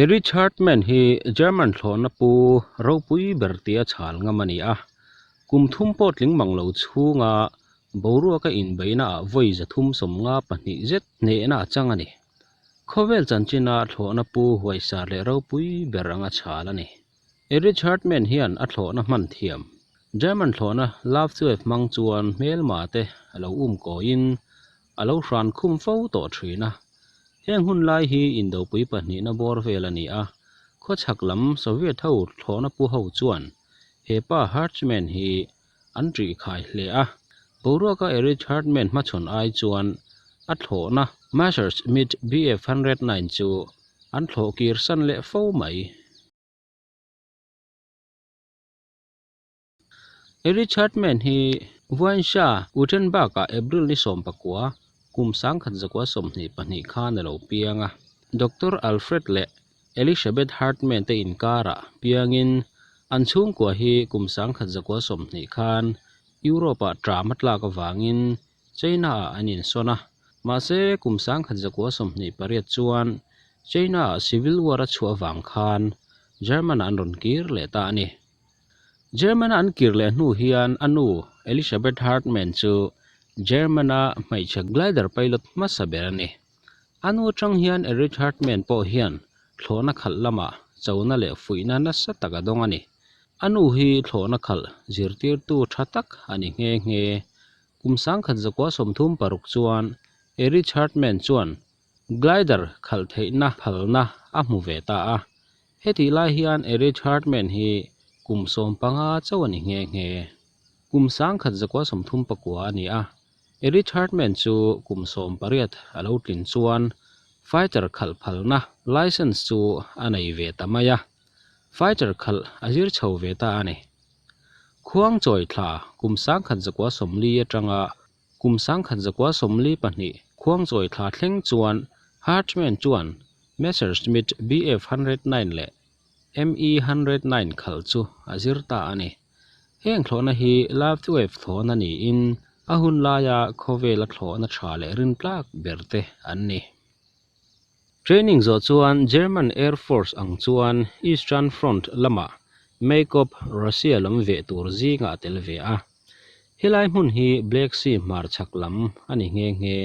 Erich Hartmann hi German thlawhna pu ropui ber tia chhal ngam a ni a. Kum thum pawh tling mang lo chhunga boruaka inbeihna ah vawi 352 zet hnehna a chang a ni. Khawvel chanchina thlawhna pu huaisar leh ropui ber anga chhal a ni. Erich Hartmann hian a thlawhna hman thiam. German thlawhna Luftwaffe hmang chuan hmelma te a lo um kawiin a lo hran khum fo tawh thin a. Heng hun lai hi indopui pahnihna bawr vel a ni a, khawchhak lam Soviet ho thlawhna pu ho chuan he pa Hartmann hi an ṭih khai hle a. Boruaka Erich Hartmann hmachhawn ai chuan a thlawhna Messerschmitt Bf 109 chu an thlawh kir san leh fo mai. Erich Hartmann hi Vuansha Wittenberg-ah April ni 19, kum 1922 khan a lo piang a. Doctor Alfred leh Elisabeth Hartmann te inkarah piangin an chhungkua hi kum 1920 khan Europe-ah ṭam a tlak avangin China-ah an insawn a. Mahse, kum 1928 chuan China-ah Civil War a chhuah avang khan German-ah an rawn kir leh ta a ni. German-a an kir leh hnu hian a nu Elisabeth Hartmann chu German-a hmeichhe glider pilot hmasa ber a ni. A nu atang hian Erich Hartmann pawh hian thlawhna khalh lamah chona leh fuihna nasa tak a dawng a ni. A nu hi thlawhna khalh zirtirtu tha tak a ni nghe nghe. Kum 1936 chuan Erich Hartmann chuan Glider khalh theihna phalna a hmu ve ta a. Hetih lai hian Erich Hartmann hi kum 15 chauh a ni nghe nghe. Kum 1939 a ni a. Erich Hartmann chu kum 18 a lo tlin chuan fighter khalh phalna license chu a nei ve ta mai a. Fighter khalh a zir chho ve ta a ni. Khuangchawi thla kum 1940 atanga Kum 1942 Khuangchawi thla thleng chuan Hartmann chuan Messerschmitt Bf 109 leh Me 109 khalh chu a zir ta a ni. Heng thlawhna hi Luftwaffe thlawhna niin a hun laia khawvela thlawhna tha leh rintlak ber te an ni. Training zawh chuan German Air Force ang chuan Eastern Front lamah Maykop, Russia lam veh tur zingah a tel ve a. Helai hmun hi Black Sea hmarchhak lam a ni nghe nghe.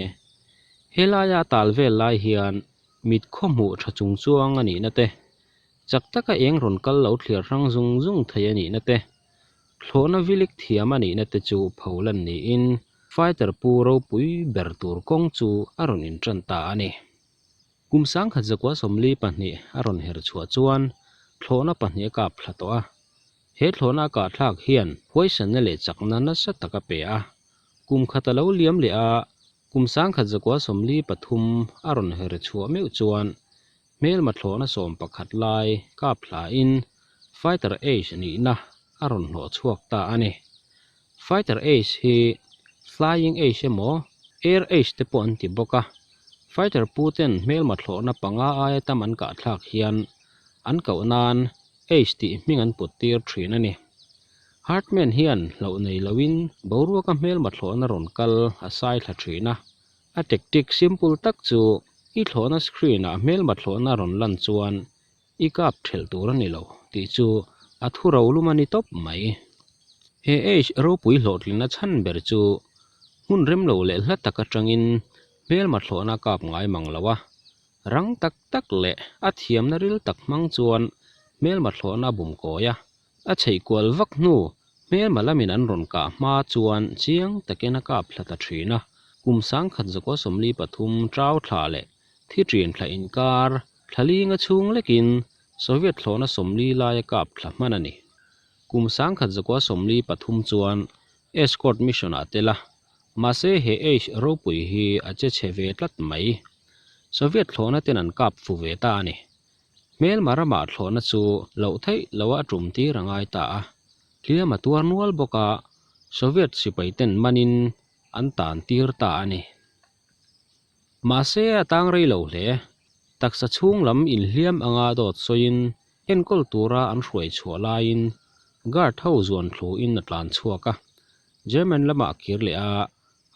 Helaia tal vel lai hian mit khaw hmuh tha chung chuang a nihna te, chak taka eng rawn kal lo thliar hrang zung zung thei a nihna te, thlawhna vilik thiam a nihna te chu pholan niin fighter pu ropui ber tur kawng chu a rawn intan ta a ni. Kum 1942 a rawn her chhuah chuan thlawhna pahnih a kap thla tawh a. He thlawhna a kah thlak hian huaisanna leh chakna nasa tak a pe a. Kum khat a lo liam leh a, kum 1943 a rawn her chhuah meuh chuan hmelma thlawhna 11 lai kap thlain Fighter Ace nihna a rawn hlawh chhuak ta a ni. Fighter Ace hi Flying Ace emaw Air Ace te pawh an ti bawk a. Fighter pu ten hmelma thlawhna panga aia tam an kah thlak hian an koh nan Ace tih hming an put tir thin a ni. Hartmann hian hlauh nei loin boruaka hmelma thlawhna rawn kal a sai thla thin a. A tactic simple tak chu i thlawhna screen ah hmelma thlawhna rawn lan chuan I kap thelh tur a ni lo tih chu a thu ro lum a ni tawp mai. He age ropui hlawhtlinna chhan ber chu hmun rem lo leh hla tak atangin hmelma thlawhna kap ngai mang lo a, rang tak tak leh a thiamna ril tak hmang chuan hmelma thlawhna a bum kawi a, a chheih kual vak hnu hmelma lamin an rawn kah hma chuan chiang takin a kap thla ta thin a, kum 1943 tau thla leh thi ṭin thla inkar Thla linga chhung lekin Soviet thlawhna 40 laia kap thla hman a ni. Kum 1943 chuan escort mission ah tel a, mahse he Ace ropui hi a che chhe ve tlat mai. Soviet thlawhna ten an kap fu ve ta a ni. Hmelma ramah thlawhna chu loh theih loha a tum tir a ngai ta a, hliam a tuar nual bawk a, Soviet sipai ten manin an tan tir ta a ni. Mahse a tang rei lo hle. Taksa chhung lam inhliam anga dawt sawiin enkawl tura an hruai chhuah laiin guard ho zuan thluin a tlan chhuak a. German lamah a kir leh a,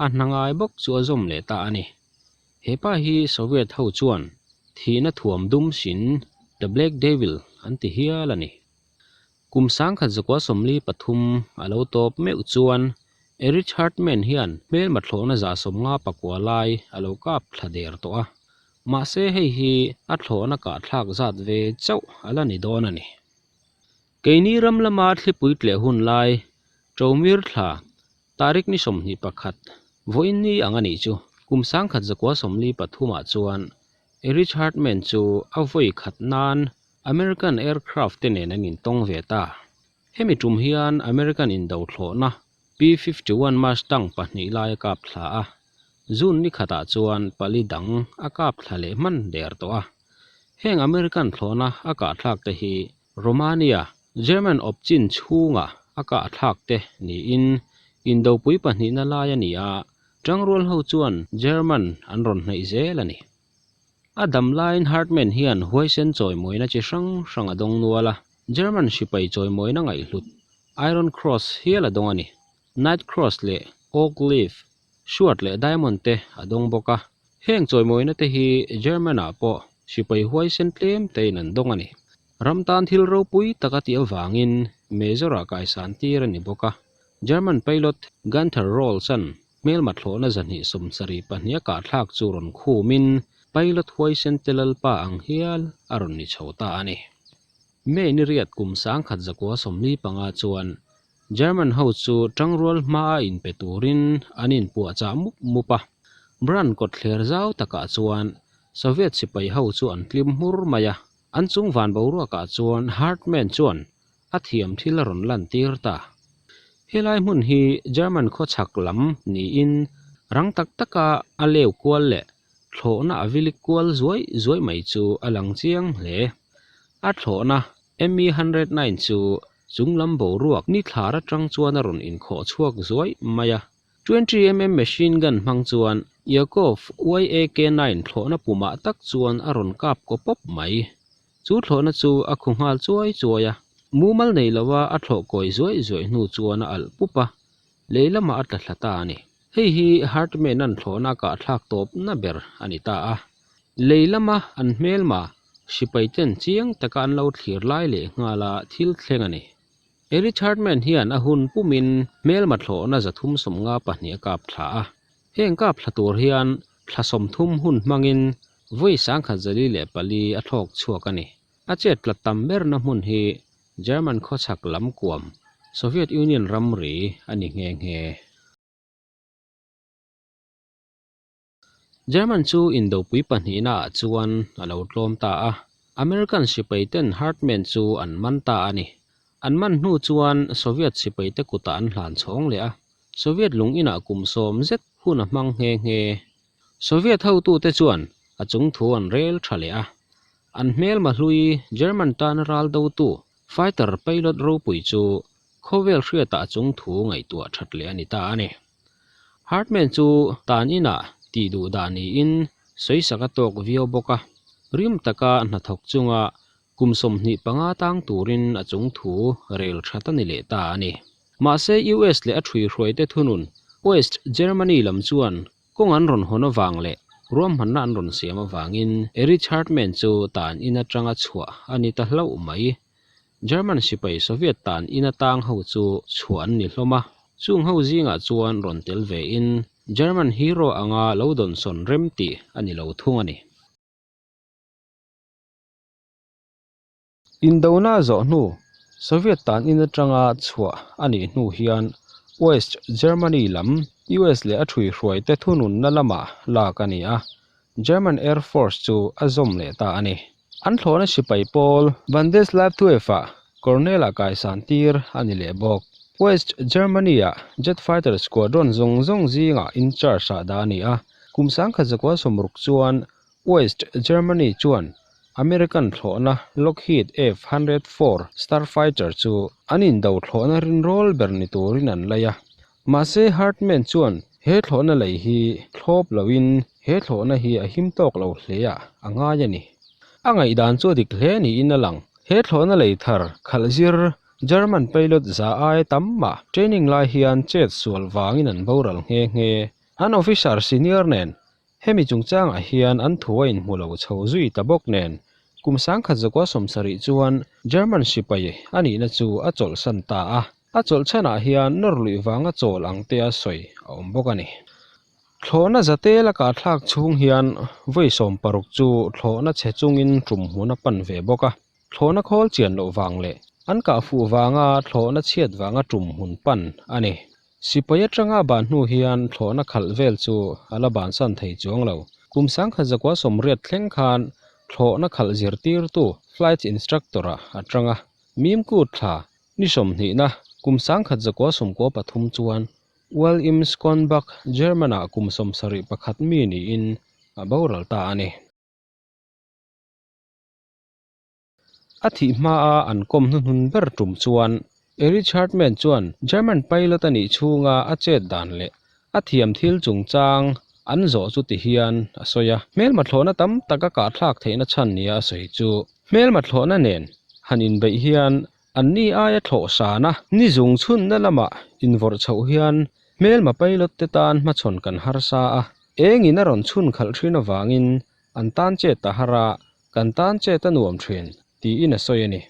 a hna ngai bawk chu a zawm leh ta a ni. He pa hi Soviet ho chuan thihna thuam dum sin The Black Devil an ti hial a ni. Kum 1943 a lo tawp meuh chuan Erich Hartmann hian hmelma thlawhna 59 lai a lo kap thla der tawh a. Mahse hei hi a thlawhna kahthlak zat ve chauh a la ni dawn a ni. Keini ram lama thlipui tleh hun lai Ṭomir thla tarik ni 21 vawiin ni ang a nih chu kum 1943 ah chuan Erich Hartmann chu a vawi khat nan American aircraft te nen an intawng ve ta. Hemi tum hian American indo thlawhna P-51 Mustang pahnih lai a kap thla a, June ni khatah chuan pali dang a kap thla leh hman der tawh a. Heng American thlawhna a kahthlak te hi Romania, German awp chin chhunga a kahthlak te niin indopui pahnihna lai a ni a, tangrual ho chuan German an rawn hnaih zel a ni. A dam laiin Hartmann hian huaisen chawimawina chi hrang hrang a dawng nual a, German sipai chawimawina ngaihhlut Iron Cross hial a dawng a ni. Knight Cross leh Oak Leaf, Sword leh Diamond te a dawng bawk a. Heng chawimawina te hi German-ah pawh sipai huaisen tlem tein an dawng a ni. Ram tan thil ropui tak a tih avangin Major-ah kaisan tir a ni bawk a. German pilot Gunther Rolls-a'n Hmelma thlawhna 272 a kahthlak chu rawn khumin pilot huaisen te lalpa ang hial a rawn ni chho ta a ni. May ni riat kum 1945 chuan German ho chu tangrual hmaa inpe turin an inpuahchah mup mup a. Brand kawtthler zau takah chuan Soviet sipai ho chu an tlim hmur mai a. An chung van boruakah chuan Hartmann chuan a thiam thil a rawn lantir ta. Helai hmun hi German khawchhak lam niin rang tak taka a leu kual leh thlawhna a vilik kual zuai zuai mai chu a lang chiang hle. A thlawhna ME 109 chu chunglam boruak ni thlar atang chuan a rawn inkhawh chhuak zuai mai a. 20mm machine gun hmang chuan Yakov YAK-9 thlawhna pumah tak chuan a rawn kap kaw pawp mai. Chu thlawhna chu a khu nghal chuai chuai a, mumal nei lova a thlawh kawi zuaih zuaih hnu chuan a alh pup a, lei lamah a tla thla ta a ni. Hei hi Hartman-a'n thlawhna a kahthlak tawpna ber a ni ta a. Lei lama an hmelma sipaiten chiang taka an lo thlir lai leh nghala thil thleng a ni. Erich Hartman hian a hun pumin hmelma thlawhna 352 a kap thla a. Heng kap thla tur hian thla 30 hun hmangin vawi 1044 a thlawk chhuak a ni. A chet tlat tam berna hmun hi German khawchhak lam kuam Soviet Union ramri a ni nghe nghe. German chu indopui pahnihna ah chuan a lo tlawm ta a, American sipai ten Hartmann chu an man ta a ni. An man hnu chuan Soviet sipai te kutah an hlan chhawng leh a, Soviet lung inah kum sawm zet hun a hmang nghe nghe. Soviet hotute chuan a chung thu an rel tha leh a, an hmelma hlui German tana ral dotu fighter pilot ropui chu khawvel hriatah a chung thu ngaihtuah that leh a ni ta a ni. Hartmann chu tan inah tih duh dah niin sawisak a tawk viau bawk a, rim taka hnathawk chunga kum 25 tang turin a chung thu rel that a ni leh ta a ni. Mahse US leh a ṭhuihruaite thunun West Germany lam chuan kawng an rawn hawn avang leh ruahmanna an rawn siam avangin Erich Hartmann chu tan in atanga chhuah a ni ta hlauh mai. German sipai Soviet tan in atang ho chu chhuah an ni hlawm a, chung ho zingah chuan rawn tel ve in German hero anga lo dawnsawn rem tih a ni lo thung a ni. Indona a zawh hnu, Soviet tan in atanga chhuah a nih hnu hian West Germany lam US leh a ṭhuihruaite thununna lamah lak a ni a, German Air Force chu a zawm leh ta a ni. An thlawhna sipai pawl Bundesluftwaffe-ah Colonel-a kaisan tir a ni leh bawk. West Germany-a jet fighter squadron zawng zawng zingah in charge-ah dah a ni a, kum 1960 chuan West Germany chuan American thlawhna Lockheed F-104 Starfighter chu an indo thlawhna rinrawl ber ni turin an lei a. Mahse Hartmann chuan he thlawhna lei hi thlawp loin he thlawhna hi a him tawk lo hle a a ngai a ni. A ngaihdan chu a dik hle niin a lang. He thlawhna lei thar khalh zir German pilot za ai tam mah training lai hian chet sual vangin an boral nghe nghe. An officer senior nen Hemi chungchangah hian an thu a inhmu lo chho zui ta bawk nen, Kum 1970 chuan German sipai a nihna chu a chawlhsan ta a, a chawlh chhanah hian nawr luih vanga chawl ang tea sawi a awm bawk a ni. Thlawhna zate laka thlak chhung hian vawi 60 chu thlawhna chhe chungin tum hmun a pan ve bawk a. Thlawhna khawl chian loh vang leh an kah fuh vanga thlawhna chhiat vanga tum hmun pan a ni. Sipai atanga ban hnu hian thlawhna khalh vel chu a la bansan thei chuang lo. Kum 1980 thleng khan thlawhna khalh zirtirtu, flight instructor, ah a tang a. Mimkut thla ni sawmhnihna kum 1993 chuan Well im Skonbach, German-ah kum 71 mi niin a boral ta a ni. A thih hmaa an kawm hnuhnun ber tum chuan Erich Hartmann chuan German pilot a nih chhunga a chet dan leh a thiam thil chungchang an zawh chu ti hian a sawi a. Hmelma thlawhna tam tak a kahthlak theihna chhan nia a sawi chu hmelma thlawhna nen han inbeih hian anni aia thlawh sana ni zung chhunna lamah invawrh chhoh hian hmelma pilot te tan hmachhawn kan harsa a, engin a rawn chhun khalh thin avangin an tan chet a har a, kan tan chet a nuam thin, tiin a sawi a ni.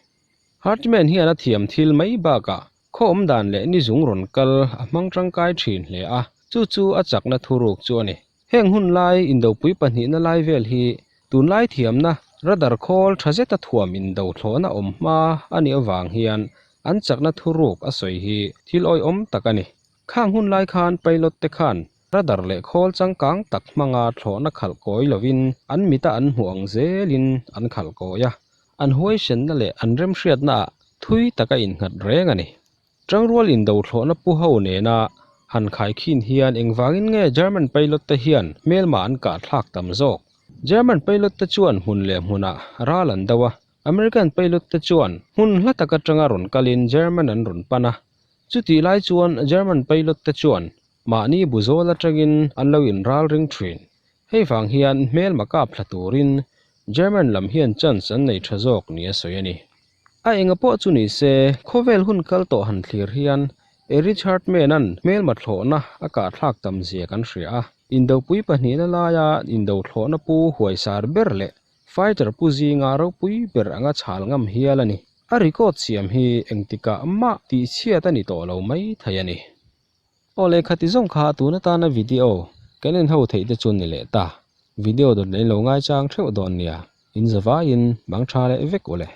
Hartman hian a thiam thil mai bakah khaw awm dan leh ni zung rawn kal a hmang tangkai thin hle a, chu chu a chakna thuruk chu a ni. Heng hun lai indopui pahnihna lai vel hi tunlai thiamna radar khawl tha zeta thuam indo thlawhna awm hma a nih avang hian an chakna thuruk a sawi hi thil awihawm tak a ni. Khang hun lai khan pilot te khan Radar leh khawl changkang tak hmanga thlawhna khalh kawi lovin an mita an hmuh ang zelin an khalh kawi a, an huaisenna leh an remhriatnaah thui taka innghat reng a ni. Tangrual indo thlawhna pu ho nena han khaikhin hian engvangin nge German pilot te hian hmelma an kahthlak tam zawk? German pilot te chuan hmun leh hmunah ral an do a, American pilot te chuan hmun hla tak atanga rawn kalin German an rawn pan a, chutih lai chuan German pilot te chuan Mahni bu zawl atangin an lo inral ring thin. Hei vang hian hmelma kap thla turin German lam hian chance an nei tha zawk ni a sawi a ni. A enga pawh chu ni se, khawvel hun kal tawh han thlir hian Erich Hartmann-a'n hmelma thlawhna a kahthlak tam zia kan hria a. Indopui pahnihna laia indo thlawhna pu huaisar ber leh fighter pu zinga ropui ber anga chhal ngam hial a ni. A record siam hi engtikah mah tihchhiat a ni tawh lo mai thei a ni. Aw leh khati zawng kha tun atana video kan en ho theih te chu ni leh ta. Video dawt leh in lo ngaichang theuh dawn nia. In zavaiin bang tha leh vek u le.